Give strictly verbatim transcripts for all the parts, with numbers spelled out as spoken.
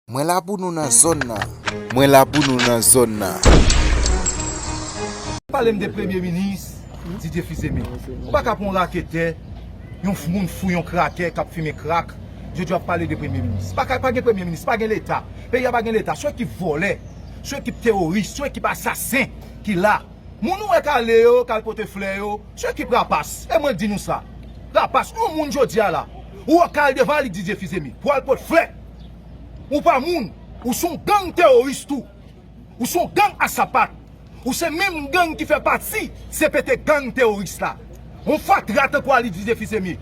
Mwen la pou nou nan zòn nan. Mwen la pou nou nan zòn nan. Pale m de premye minis Didier Fils-Aimé. Ou pa ka pran yon raketè, yon f- moun fou, yon krakè k ap fimen krak. Jodi a w ap pale de premye minis. Pa ka, pa gen premye minis, pa gen leta. Peyi a pa gen leta. Se yon ekip vòlè, se yon ekip teworis, se yon ekip asasen ki la. Moun ou wè k ale yo, k al pote flè yo, se ekip rapas. E mwen di nou sa. Rapas, yon moun jodi a la, ou wè k al devan Alix Didier Fils-Aimé pou al pote flè. Ou pa moun, ou se yon gang teworis tou. Ou se yon gang a sapat. Ou se menm gang ki fè pati C P T gang teworis la. Yon fatra tankou Alix Didier Fils-Aimé,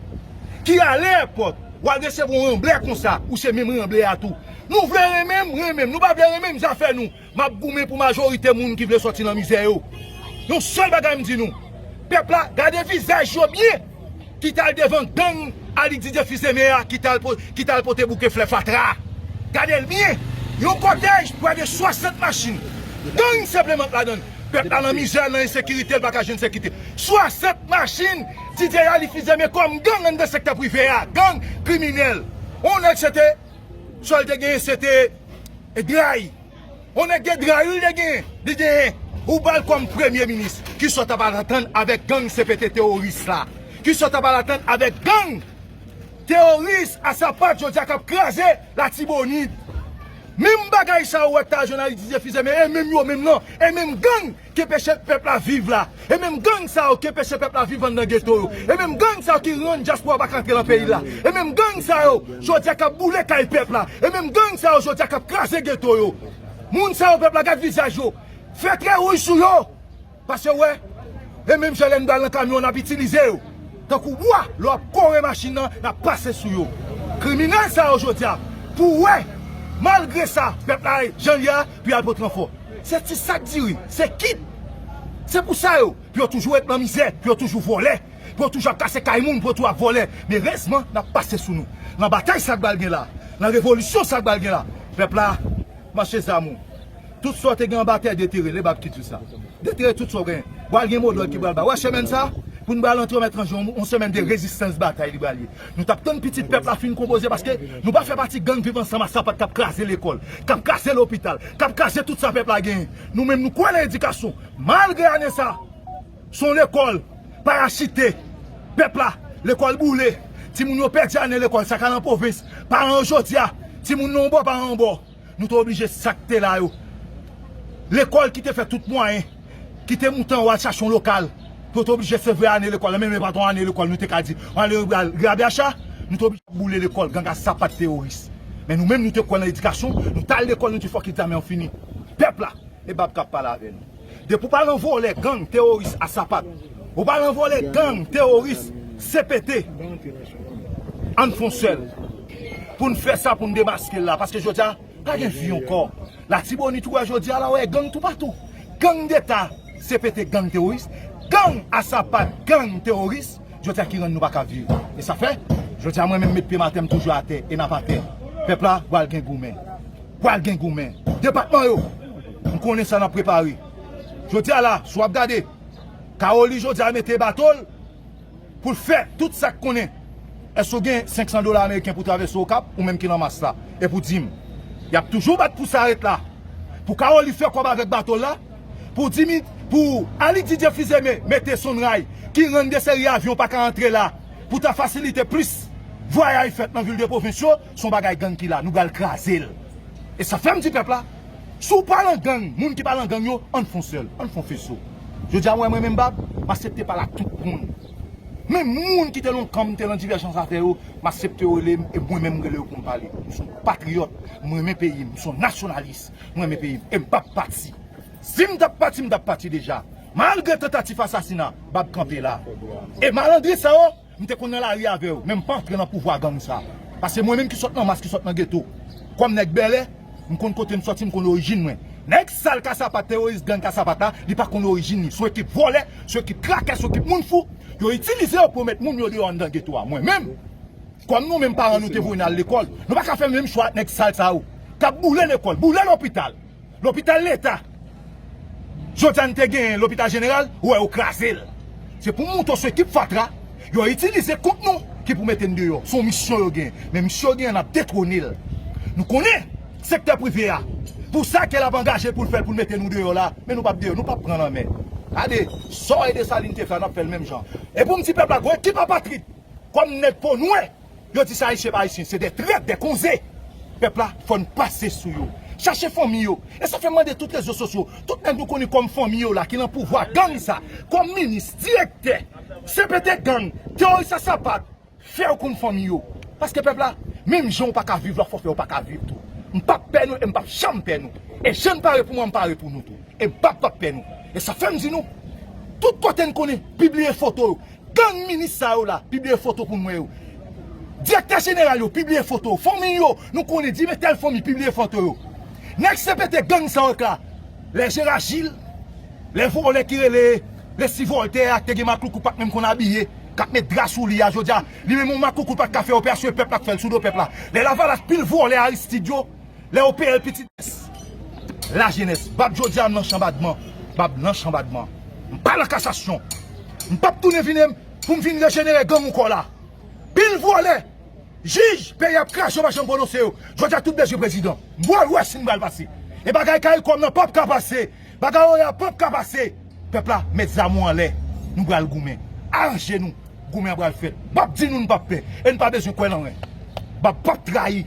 ki ale èpòt, w al resevwa yon ranblè konsa, ou se menm ranblè a tou. Nou vle renmen m, renmen m. Nou pa vle renmen m, zafè nou. M ap goumen pou majorite moun ki vle sòti nan mizè yo. Yon sèl bagay m di nou, pèp la, gade vizaj yo byen, ki t al devan gang Alix Didier Fils-Aimé a, ki t al po- ki t al pote bouke flè fatra. Gade l byen. Yon kòtèj, prè de swasant machin. Gang senpleman k ladan l. Pèp la nan mizè, nan ensekirite, l pa ka jwenn sekirite. Swasant machin, Didier Alix Fils-Aimé kòm gang anndan sektè prive a. Gang kriminèl. On nèg se te, sa l te genyen, se te dray. On nèg gen dray, wi, li te genyen. Li genyen. Ou ba l kòm premye minis. Kisa w t ap al atann avèk gang C P T teworis la? Kisa w t ap al atann avèk gang teworis a sapat jodi a k ap kraze Latibonit? Menm bagay sa yo w wè k ta jwenn Alix Didier Fils-Aimé, e menm yo menm nan, e menm gang ki enpeche pèp la viv la. E menm gang sa yo ki enpeche pèp la viv anndan geto yo. E menm gang sa yo ki rann dyaspora pa ka antre nan peyi la. E menm gang sa yo jodi a k ap boule kay pèp la. E menm gang sa yo jodi a k ap kraze geto yo. Moun sa yo, pèp la, gad vizaj yo. Fè trè wouj sou yo. Paske w wè, e menm jan lè n pral nan kamyon, n ap itilize yo tankou bwa. Lè w ap kore machin nan, n ap pase sou yo. Kriminèl sa yo jodi a, pou w wè, malgre sa, pèp la jan l ye a, pou y al pot ranfò. Se ti sak diri, se kit. Se pou sa yo, pou yo toujou ret nan mizè, pou yo toujou vòlè, pou yo toujou ap kase kay moun, pou yo toujou ap vòlè. Men erezman, n ap pase sou nou. Nan batay sa k pral gen la, nan revolisyon sa k pral gen la, pèp la, mache zam ou. Tout sa w te gen anba tè, detere l, e bab ki di w sa. Detere tout sa w genyen. Pral gen modòd ki pral ba. Wè semèn sa, pou n pral antre mèt ranje yon, yon semèn de rezistans batay li pral ye. Nou t ap tann pitit pèp la fin konpoze paske nou pa fè pati gang Viv Ansanm a sapat k ap kraze lekòl, k ap kraze lopital, k ap kraze tout sa pèp la genyen. Nou menm nou kwè nan edikasyon. Malgre ane sa, se yon lekòl parachite pèp la, lekòl boule. Timoun yo pèdi ane lekòl, sa k al an pwovens. Paran yo jodi a, timoun nan yon bò, paran yon bò. Nou te oblije sa k te la yo. Lekòl ki te fè tout mwayen, ki te moute anwo al chache yon lokal, pou yo te oblije sevre ane lekòl la. Menm e pa t yon ane lekòl, nou te ka di, yon ane rabiacha, nou te oblije boule lekòl, gang a sapat teworis. Men nou menm, nou te kwè nan edikasyon, nou t al lekòl, nou di fòk egzamen an fini. Pèp la, e bab k ap pale avè nou. Depi w pa nan vòlè gang teworis a sapat, ou pa nan vòlè gang teworis C P T, ann fè yon sèl. Pou n fè sa, pou n demaske l la. Paske jodi a, pa gen vi ankò. Latibonit ou wè jodi a la, w wè gang toupatou. Gang deta, C P T gang teworis, gang a sapat gang teworis, jodi a ki rann nou pa ka viv. E sa fè, jodi a mwen menm met pye m atè, m toujou atè, e n ap atè. Pèp la, pral gen goumen. Pral gen goumen. Depatman yo, m konnen sa n ap prepare. Jodi a la, si w ap gade, Kawoli jodi a mete bato l pou l fè tout sa k konnen. Èske w gen senk san dola ameriken pou travèse Okap, ou menm ki nan mas la? E pou di m, y ap toujou bat pou sa ret la. Pou Kawoli fè kòb avèk bato l la, pou di m, pou Alix Didier Fils-Aimé mete Sonray, ki rann de seri avyon pa ka antre la, pou ta fasilite plis vwayaj fèt nan vil de pwovens yo, se yon bagay gang ki la, nou pral kraze l. E sa fè m di pèp la, si w pa nan gang, moun ki pa nan gang yo, ann fè yon sèl, ann fè yon feso. Jodi a, mwen, mwen menm bab, m aksepte pale ak tout moun. Menm moun ki te nan kan m, te nan divèjans avè yo, m aksepte yo rele m, e mwen menm m rele yo pou m pale. M se yon patriyòt, m renmen peyi m, m se yon nasyonalis, m renmen peyi m, e m p ap pati. Si m t ap pati, m t ap pati deja. Malgre tantativ asasina, bab kanpe la. E malandren sa yo, m te konn nan lari avè yo, men m pa antre nan pouvwa gang sa. Paske mwen menm ki sot nan mas, ki sot nan geto, kòm nèg bèlè, m konn kote m soti, m konn orijin mwen. Nèg sal ka sapat, teworis gang ka sapat la, li pa konn orijin li. Se yon ekip vòlè, se yon ekip krakè, se yon ekip moun fou. Yo itilize yo pou yo met moun yo deyò anndan geto a. Mwen menm, kòm nou menm paran nou te voye n al lekòl, nou pa ka fè menm chwa ak nèg sal sa yo, k ap boule lekòl, boule lopital. Lopital leta. Jodi a n te genyen lopital jeneral, ou wè yo kraze l. Se pou montre w se ekip fatra yo itilize kont nou ki pou mete n deyò. Se yon misyon yo genyen. Men misyon yo genyen, n ap detwone l. Nou konnen, sektè prive a. Pou sa ke l ap angaje pou l fè l, pou l mete nou deyò la, men nou p ap deyò, nou p ap pran lanmè. Gade, sa w e Desalin te fè a, n ap fè l menm jan. E pou m di pèp la, gon ekip apatrid, kòm nèg po nwè, yo di se Ayisyen pa Ayisyen, se de trèt, de konze. Pèp la, fò n pase sou yo. Chache fanmi yo. E sa fè m mande tout rezo sosyo, tout nèg nou konnen kòm fanmi yo la, ki nan pouvwa gang sa, kòm minis, direktè, C P T gang, teworis a sapat, fè yo konn fanmi yo. Paske pèp la, menm jan w pa ka viv lòt fò fè, w pa ka viv tou. M p ap pè nou e m p ap janm pè nou. E jan n pare pou mwen, m pare pou nou tou. E m p ap p ap pè nou. E sa fè m di nou, tout kote n konnen, pibliye foto yo. Gang minis sa yo la, pibliye foto pou n wè yo. Direktè jeneral yo, pibliye foto yo. Fanmi yo, nou konnen, di men tèl fanmi, pibliye foto yo. Nèg C P T gang sa yo k la, lè Jera Jil, lè vòlè ki rele Lesi Vòltè a, ki te gen makloukou pa t menm konn abiye, k ap met dra sou li a, jodi a, li menm yon makloukou pa t ka fè operasyon, e pèp la k fè l sou do pèp la. Lè Lavalas pil vòlè Aristid yo, lè yo peye l pitit. Lajenès, bab jodi a m nan chanbadman, bab nan chanbadman. M pa nan kasasyon. M p ap tounen vin pou m vin rejenere gang ankò la. Pil vòlè, jij, peyi ap kraze, yo pa janm pwononse yo. Jodi a tout bezwen prezidan. M pral wè si m pral pase. E bagay Karikom nan p ap ka pase. Bagay Oya p ap ka pase. Pèp la, met zam ou anlè. Nou pral goumen. Aranje nou. Goumen an pral fèt. M p ap di nou n p ap pè. E n pa bezwen kwè nan mwen. Bab p ap trayi.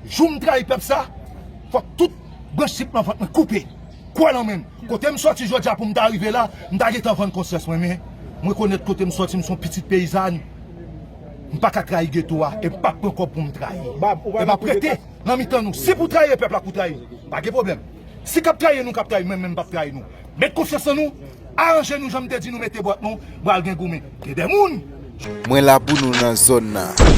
Jou m trayi pèp sa, fòk tout branch tip nan vant mwen koupe. Kwè nan mwen. Kote m sòti jodi a pou m ta rive la, m ta gentan vann konsyans mwen, men m rekonèt kote m sòti, m se yon pitit peyizàn. M pa ka trayi geto a, e m p ap pran kòb pou m trayi. E m ap rete nan mitan nou. Si pou trayi pèp la, pou trayi, pa gen pwoblèm. Si k ap trayi nou, k ap trayi, men, men m p ap trayi nou. Met konfyans nan nou, aranje nou, jan m te di nou, mete bwat nou, pral gen goumen. Gen de moun. Mwen la pou nou nan zòn nan.